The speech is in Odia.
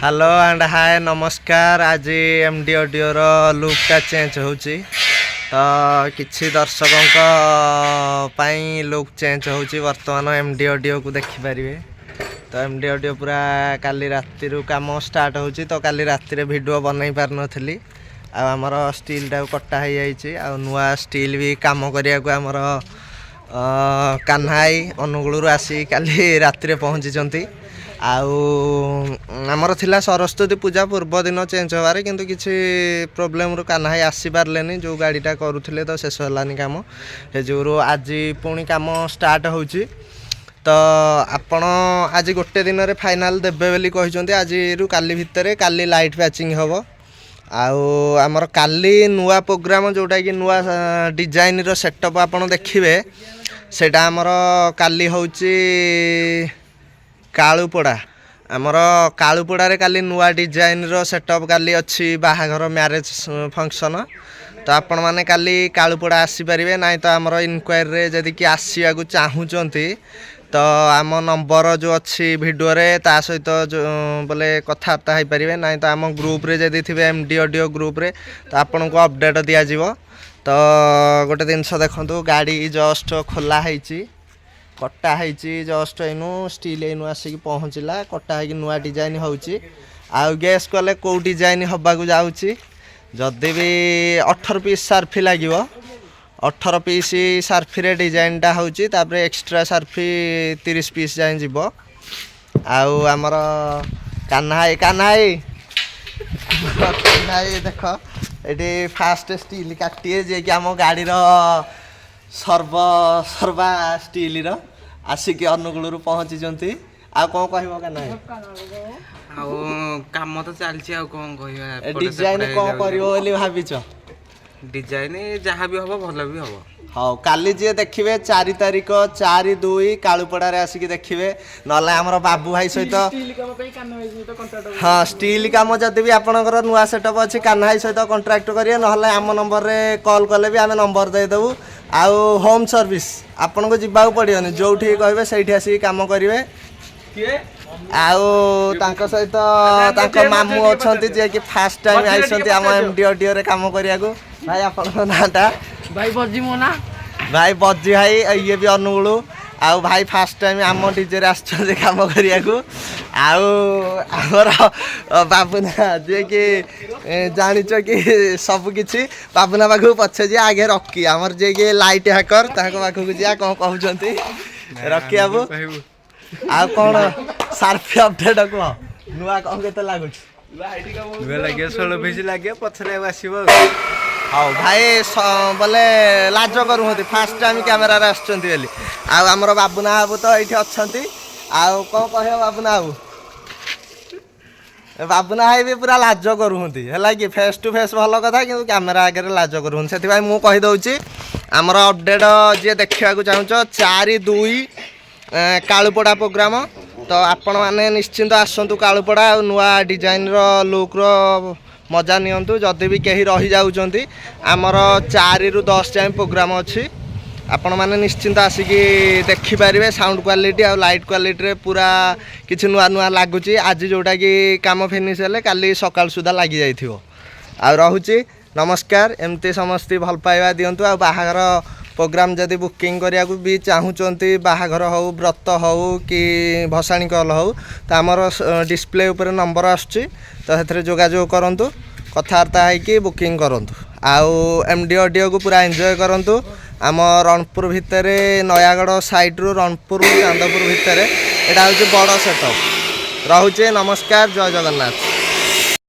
ହ୍ୟାଲୋ ଆଣ୍ଡ ହାଏ, ନମସ୍କାର। ଆଜି ଏମ୍ ଡି ଅଡ଼ିଓର ଲୁକ୍ଟା ଚେଞ୍ଜ ହେଉଛି, ତ କିଛି ଦର୍ଶକଙ୍କ ପାଇଁ ଲୁକ୍ ଚେଞ୍ଜ ହେଉଛି। ବର୍ତ୍ତମାନ ଏମ୍ ଡି ଅଡ଼ିଓକୁ ଦେଖିପାରିବେ। ତ ଏମ୍ ଡି ଅଡ଼ିଓ ପୁରା କାଲି ରାତିରୁ କାମ ଷ୍ଟାର୍ଟ ହେଉଛି, ତ କାଲି ରାତିରେ ଭିଡ଼ିଓ ବନେଇ ପାରିନଥିଲି। ଆଉ ଆମର ଷ୍ଟିଲ୍ଟାକୁ କଟା ହେଇଯାଇଛି ଆଉ ନୂଆ ଷ୍ଟିଲ୍ ବି କାମ କରିବାକୁ ଆମର କାହ୍ନାଇ ଅନୁଗୁଳରୁ ଆସି କାଲି ରାତିରେ ପହଞ୍ଚିଛନ୍ତି। ଆଉ ଆମର ଥିଲା ସରସ୍ୱତୀ ପୂଜା ପୂର୍ବ ଦିନ ଚେଞ୍ଜ ହେବାରେ, କିନ୍ତୁ କିଛି ପ୍ରୋବ୍ଲେମରୁ କାହ୍ନାଇ ଆସିପାରିଲେନି। ଯେଉଁ ଗାଡ଼ିଟା କରୁଥିଲେ, ତ ଶେଷ ହେଲାନି କାମ। ସେ ଯୋଗୁରୁ ଆଜି ପୁଣି କାମ ଷ୍ଟାର୍ଟ ହେଉଛି। ତ ଆପଣ ଆଜି ଗୋଟେ ଦିନରେ ଫାଇନାଲ୍ ଦେବେ ବୋଲି କହିଛନ୍ତି, ଆଜିରୁ କାଲି ଭିତରେ। କାଲି ଲାଇଟ୍ ପ୍ୟାଚିଂ ହେବ। ଆଉ ଆମର କାଲି ନୂଆ ପ୍ରୋଗ୍ରାମ, ଯେଉଁଟାକି ନୂଆ ଡିଜାଇନର ସେଟଅପ୍ ଆପଣ ଦେଖିବେ, ସେଇଟା ଆମର କାଲି ହେଉଛି କାଳୁପଡ଼ା। ଆମର କାଳୁପଡ଼ାରେ କାଲି ନୂଆ ଡିଜାଇନର ସେଟଅପ୍ କାଲି ଅଛି, ବାହାଘର, ମ୍ୟାରେଜ୍ ଫଙ୍କସନ୍। ତ ଆପଣମାନେ କାଲି କାଳୁପଡ଼ା ଆସିପାରିବେ। ନାହିଁ ତ ଆମର ଇନକ୍ୱାରୀରେ ଯଦି କିଏ ଆସିବାକୁ ଚାହୁଁଛନ୍ତି, ତ ଆମ ନମ୍ବର ଯେଉଁ ଅଛି ଭିଡ଼ିଓରେ, ତା ସହିତ ଯେଉଁ ବୋଲେ କଥାବାର୍ତ୍ତା ହେଇପାରିବେ। ନାହିଁ ତ ଆମ ଗ୍ରୁପରେ ଯଦି ଥିବେ, ଏମ୍ ଡି ଅଡ଼ିଓ ଗ୍ରୁପରେ, ତ ଆପଣଙ୍କୁ ଅପଡ଼େଟ୍ ଦିଆଯିବ। ତ ଗୋଟେ ଜିନିଷ ଦେଖନ୍ତୁ, ଗାଡ଼ି ଜଷ୍ଟ ଖୋଲା ହେଇଛି, କଟା ହେଇଛି ଜଷ୍ଟ ଏଇନୁ। ଷ୍ଟିଲ୍ ଏଇନୁ ଆସିକି ପହଞ୍ଚିଲା, କଟା ହେଇକି ନୂଆ ଡିଜାଇନ୍ ହେଉଛି। ଆଉ ଗେସ୍ କଲେ କେଉଁ ଡିଜାଇନ୍ ହେବାକୁ ଯାଉଛି? ଯଦି ବି 18 ପିସ୍ ସାର୍ଫି ଲାଗିବ, 18 ପିସ୍ ସାର୍ଫିରେ ଡିଜାଇନଟା ହେଉଛି। ତାପରେ ଏକ୍ସଟ୍ରା ସାର୍ଫି 30 ପିସ୍ ଯାଏଁ ଯିବ। ଆଉ ଆମର କାହ୍ନା ଭାଇ, କାହ୍ନା ଭାଇ, କାହ୍ନା ଭାଇ, ଦେଖ ଏଠି ଫାଷ୍ଟ ଷ୍ଟିଲ୍ କାଟିଏ, ଯିଏକି ଆମ ଗାଡ଼ିର ସର୍ବ ସର୍ବା ଷ୍ଟିଲ୍ର ଆସିକି ଅନୁଗୁଳରୁ ପହଞ୍ଚିଛନ୍ତି। ଆଉ କ'ଣ କହିବ କାହ୍ନା ଭାଇ? ଆଉ କାମ ତ ଚାଲିଛି, ଆଉ କ'ଣ କହିବା? ଏପଟେ ଡିଜାଇନ ସେପଟେ କ'ଣ ହେଇଯାଉଛି। କରିବ ବୋଲି ଭାବିଛ? ଡିଜାଇନ ଯାହା ବି ହବ, ଭଲ ବି ହବ। ହଉ, କାଲି ଯିଏ ଦେଖିବେ, 4 ତାରିଖ, 4/2, କାଳୁପଡ଼ାରେ ଆସିକି ଦେଖିବେ। ନହେଲେ ଆମର ବାବୁ ଭାଇ ସହିତ, ହଁ, ଷ୍ଟିଲ୍ କାମ ଯଦି ବି ଆପଣଙ୍କର ନୂଆ ସେଟଅପ୍ ଅଛି, କାହ୍ନା ଭାଇ ସହିତ କଣ୍ଟ୍ରାକ୍ଟ କରିବେ। ନହେଲେ ଆମ ନମ୍ବରରେ କଲ୍ କଲେ ବି ଆମେ ନମ୍ବର ଦେଇଦେବୁ। ଆଉ ହୋମ୍ ସର୍ଭିସ୍, ଆପଣଙ୍କୁ ଯିବାକୁ ପଡ଼ିବନି, ଯୋଉଠି କହିବେ ସେଇଠି ଆସିକି କାମ କରିବେ। ଆଉ ତାଙ୍କ ସହିତ ତାଙ୍କ ମାମୁଁ ଅଛନ୍ତି, ଯିଏକି ଫାଷ୍ଟ ଟାଇମ୍ ଆଇଛନ୍ତି ଆମ ଏମ୍ ଡି ଅଡ଼ିଓରେ କାମ କରିବାକୁ। ଭାଇ, ଆପଣଙ୍କ ନାଁଟା? ଭାଇ, ବଜି ମୋ ନା। ଭାଇ ବଜି ଭାଇ, ଇଏ ବି ଅନୁଗୁଳ। ଆଉ ଭାଇ ଫାଷ୍ଟ ଟାଇମ୍ ଆମ ଡିଜେରେ ଆସିଛନ୍ତି କାମ କରିବାକୁ। ଆଉ ଆମର ବାବୁନା, ଯିଏକି ଜାଣିଛ କି ସବୁ କିଛି, ବାବୁନା ପାଖକୁ ପଛେ ଯିବା। ଆଗେ ରକି ଆମର, ଯିଏକି ଲାଇଟ୍ ହ୍ୟାକର, ତାଙ୍କ ପାଖକୁ ଯିବା, କ'ଣ କହୁଛନ୍ତି ରକି ବାବୁ? ଆଉ କ'ଣ ସାର୍ଫି ଅପଡେଟ୍ କୁହ, ନୂଆ କ'ଣ କେତେ ଲାଗୁଛି? ନୂଆ ଲାଗିବ, 16 ପିସ୍ ଲାଗିବ, ପଛରେ ଆଉ ଆସିବ ଆଉ। ହଉ ଭାଇ, ବୋଲେ ଲାଜ କରୁଛନ୍ତି, ଫାଷ୍ଟ ଟାଇମ୍ କ୍ୟାମେରାରେ ଆସୁଛନ୍ତି ବୋଲି। ଆଉ ଆମର ବାବୁନା ବାବୁ ତ ଏଇଠି ଅଛନ୍ତି। ଆଉ କ'ଣ କହିବ ବାବୁନା ବାବୁ? ଏ ବାବୁନା ଭାଇ ବି ପୁରା ଲାଜ କରୁଛନ୍ତି, ହେଲା କି? ଫେସ୍ ଟୁ ଫେସ୍ ଭଲ କଥା, କିନ୍ତୁ କ୍ୟାମେରା ଆଗରେ ଲାଜ କରୁଛନ୍ତି। ସେଥିପାଇଁ ମୁଁ କହିଦେଉଛି, ଆମର ଅପଡ଼େଟ୍ ଯିଏ ଦେଖିବାକୁ ଚାହୁଁଛ, 4/2 କାଳୁପଡ଼ା ପ୍ରୋଗ୍ରାମ। ତ ଆପଣମାନେ ନିଶ୍ଚିନ୍ତ ଆସନ୍ତୁ କାଳୁପଡ଼ା ଆଉ ନୂଆ ଡିଜାଇନର ଲୁକ୍ର ମଜା ନିଅନ୍ତୁ। ଯଦି ବି କେହି ରହିଯାଉଛନ୍ତି, ଆମର 4ରୁ 10 ଯାଏଁ ପ୍ରୋଗ୍ରାମ ଅଛି। ଆପଣମାନେ ନିଶ୍ଚିନ୍ତ ଆସିକି ଦେଖିପାରିବେ। ସାଉଣ୍ଡ କ୍ୱାଲିଟି ଆଉ ଲାଇଟ୍ କ୍ୱାଲିଟିରେ ପୁରା କିଛି ନୂଆ ନୂଆ ଲାଗୁଛି। ଆଜି ଯେଉଁଟାକି କାମ ଫିନିଶ୍ ହେଲେ କାଲି ସକାଳ ସୁଦ୍ଧା ଲାଗିଯାଇଥିବ। ଆଉ ରହୁଛି, ନମସ୍କାର। ଏମିତି ସମସ୍ତେ ଭଲ ପାଇବା ଦିଅନ୍ତୁ। ଆଉ ବାହାଘର ପ୍ରୋଗ୍ରାମ ଯଦି ବୁକିଂ କରିବାକୁ ବି ଚାହୁଁଛନ୍ତି, ବାହାଘର ହଉ, ବ୍ରତ ହଉ କି ଭସାଣି କଲ୍ ହଉ, ତ ଆମର ଡିସପ୍ଲେ ଉପରେ ନମ୍ବର ଆସୁଛି, ତ ସେଥିରେ ଯୋଗାଯୋଗ କରନ୍ତୁ, କଥାବାର୍ତ୍ତା ହେଇକି ବୁକିଂ କରନ୍ତୁ ଆଉ ଏମ୍ ଡି ଅଡ଼ିଓକୁ ପୁରା ଏନ୍ଜୟ କରନ୍ତୁ। ଆମ ରଣପୁର ଭିତରେ, ନୟାଗଡ଼ ସାଇଡ଼ରୁ ରଣପୁର ଚାନ୍ଦପୁର ଭିତରେ ଏଇଟା ହେଉଛି ବଡ଼ ସେଟଅପ୍। ରହୁଛି, ନମସ୍କାର, ଜୟ ଜଗନ୍ନାଥ।